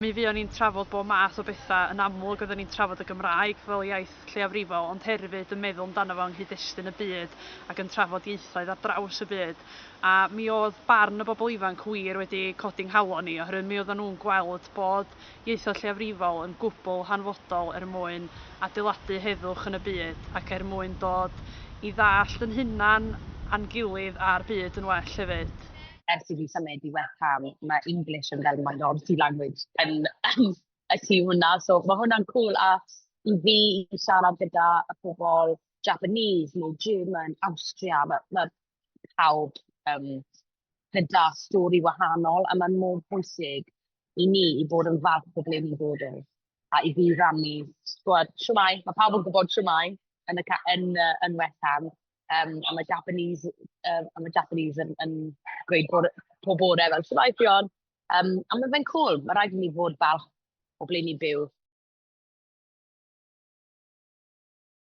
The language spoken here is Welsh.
Mi fuon ni'n trafod bob math o bethau. Yn amlwg oedden ni'n trafod y Gymraeg fel iaith lleiafrifol, ond hefyd yn meddwl amdano fo yng nghyd-destun y byd ac yn trafod ieithoedd ar draws y byd. A mi oedd barn y bobl ifanc wir wedi codi 'nghalon i, oherwydd mi oedden nhw'n gweld bod ieithoedd lleiafrifol yn gwbl hanfodol er mwyn adeiladu heddwch yn y byd ac er mwyn dod i ddallt yn hunan a'n gilydd a'r byd yn well hefyd. Ers i fi symud i West Ham, mae English yn fel minority language yn y tîm hwnna, so mae hwnna'n cool. A i fi i siarad gyda y pobl Japanese neu German, Austria, ma' pawb gyda stori wahanol a mae'n mor bwysig i ni i bod yn falch o ble ni'n dod o. A i fi rannu, gwbod, "Shwmae", mae pawb yn gwybod shwmae yn y ca- yn yy yn West Ham. A mae Japanese, a ma' Japanese yn gweud bod pob bore fel "Shwmae Ffion". A ma' fe'n cŵl, ma' raid i ni fod falch o ble ni'n byw.